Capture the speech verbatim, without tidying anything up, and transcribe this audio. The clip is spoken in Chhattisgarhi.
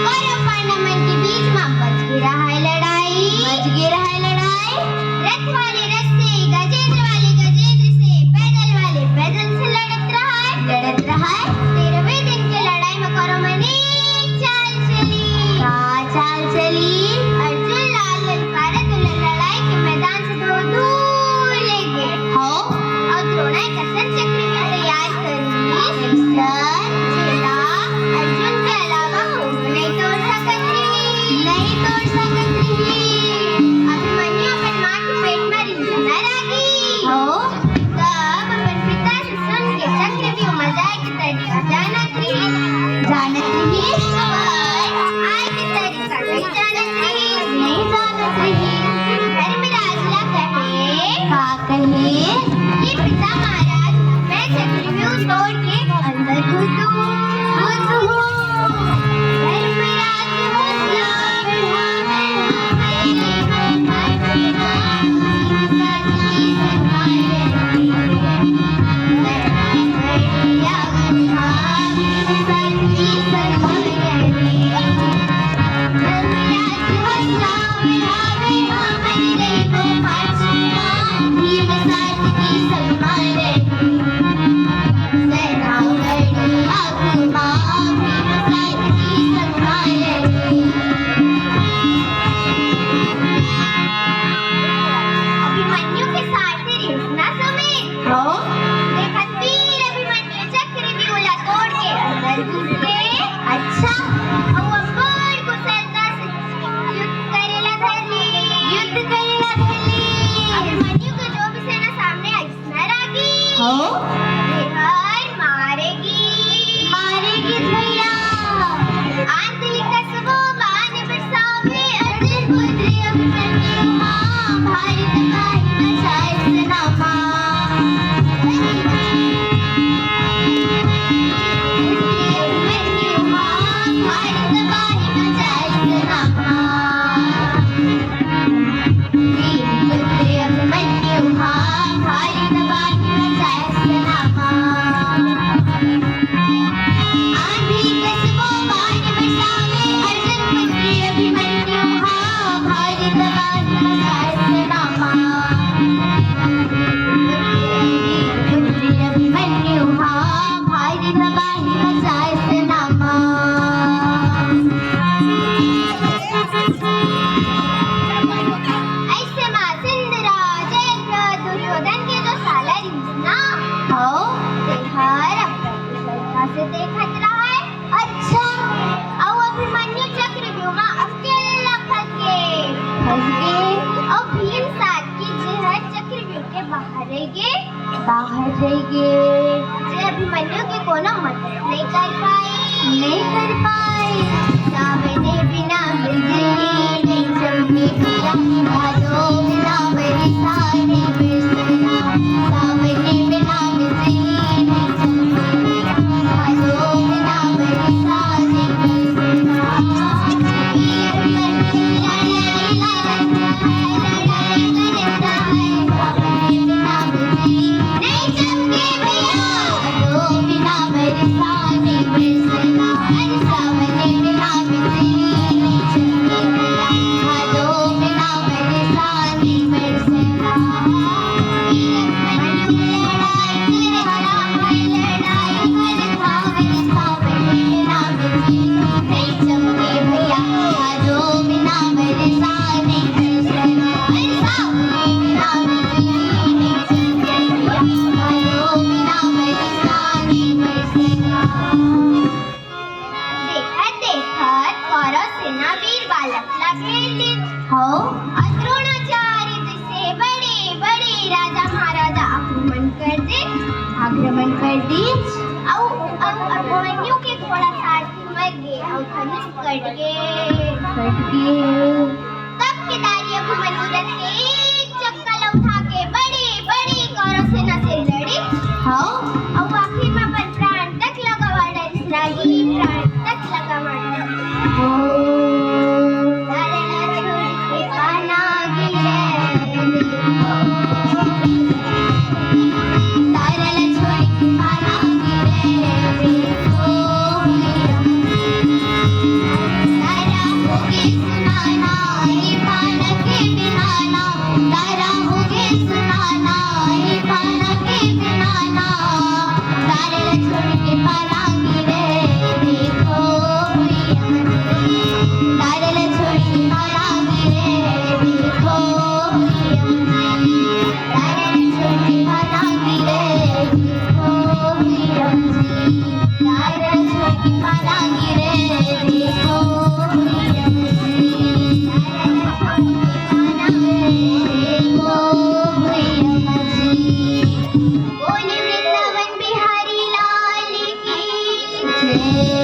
गौरव पांडा मन के बीच म मच गे रहय लड़ाई। मच गे रहय लड़ाई। रथ वाले रथ से, गजेंद्र वाले गजेंद्र से, पैदल वाले पैदल से लड़त रहय। लड़त रहय। तेरहवें दिन के लड़ाई म कौरव मन एक चाल चलिन। का चाल चलिन? अर्जुन ला ललकारत ओला लड़ाई के मैदान से बहुत दूर ले गे। हव। अउ द्रोणाय कसन चक्रव्यूह तैयार करिस, जेला अर्जुन के अलावा कोनो नइ तोड़ सकत रिहिस। नइ तोड़ सकत रिहिस। अभिमन्यु अपन माँ के पेट म रिहिस न रागी। हव। तब अपन पिता से सुन के चक्रव्यूह म जाय के तरीका जानत रिहिस। जानत रिहिस। पर आय के तरीका नइ जानत रिहिस। नइ जानत रिहिस। धर्मराज ला कहे। का कहे? कि पिता महाराज, मैं चक्रव्यूह तोड़ के अंदर घुसूं। घुसूं। धर्मराज हौसला बढ़ावे, हमारे को पाछे ना, साथ की सरकार है। अभिमन्यु के सारथी रिहिस ना सुमित। हाँ। देखत वीर अभिमन्यु चक्रव्यूह ला तोड़ के अंदर घुस गे। अच्छा। अउ अब्बड़ कुशलता से युद्ध करे ला धर लिस। युद्ध करे ला धर लिस। अभिमन्यु के जो भी सेना सामने आइस ना रागी। हाँ। तेहर मारे गिस। मारे गिस भैया। आंधी कसबो बान बरसावे, अर्जुन पुत्र अभिमन्यु हाँ, भारी तबाही मचाए सेना मा। अभिमन्यु हाँ, भारी तबाही मचाए सेना मा। वीर पुत्र अभिमन्यु हाँ, भारी तबाही मचाए सेना मा। आंधी कसबो बान बरसावे, अर्जुन पुत्र अभिमन्यु हाँ, भारी तबाही मचाए सेना मा। वीर पुत्र अभिमन्यु हाँ, भारी तबाही मचाए सेना मा। अइसे मा सिंधराज, जयद्रथ, दुर्योधन के जो साला रिहिस ना, हव। तेहर अपन लइका से देखत रहय। अच्छा। अउ अभिमन्यु चक्रव्यूह मा अकेल्ला फंस गे। फंस गे। अउ भीम सारथी जेहर चक्रव्यूह के बाहर रहि गे। बाहर रहि गे। जे अभिमन्यु के कोनो मदद नइ कर पाइस। नइ कर पाइस। सावन बिना बिजली नइ चमके, भादो बिना बरसा नइ बरसे। सावन बिना बिजली नइ चमके, भादो बिना बरसा नइ बरसे। हव, अउ द्रोणाचार्य जइसे बड़े बड़े राजा महाराजा आक्रमण कर दे, आक्रमण कर दीस। अउ अउ अभिमन्यु के घोड़ा सारथी मर गे अउ धनुष कट गे। कट गे। तब केदारी अभिमन्यु रथ के एक चक्का ल उठा के बड़े बड़े कौरव सेना से लड़े। हव। अउ आखिर में अपन प्राण तक ल गंवा डारिस रागी, प्राण तक ल गंवा डारिस। ओ। तारा ला छोड़ के पाना गिरे। तारा ला छोड़ के पाना गिरे। तारा होगे सुनाना, ये पाना के बिनाना। तारा होगे सुनाना, ये पाना के बिनाना। तारा ला छोड़ के पाना गिरे, देखो भुइया। तारा ला छोड़ के पाना गिरे, देखो भुइया। तारा ला छोड़ के पाना गिरे, देखो भुइया। तारा ला छोड़ के पाना गिरे, देखो भुइया। तारा ला छोड़ के पाना गिरे, देखो भुइया। बोले वृंदावन बिहारी लाल की जय।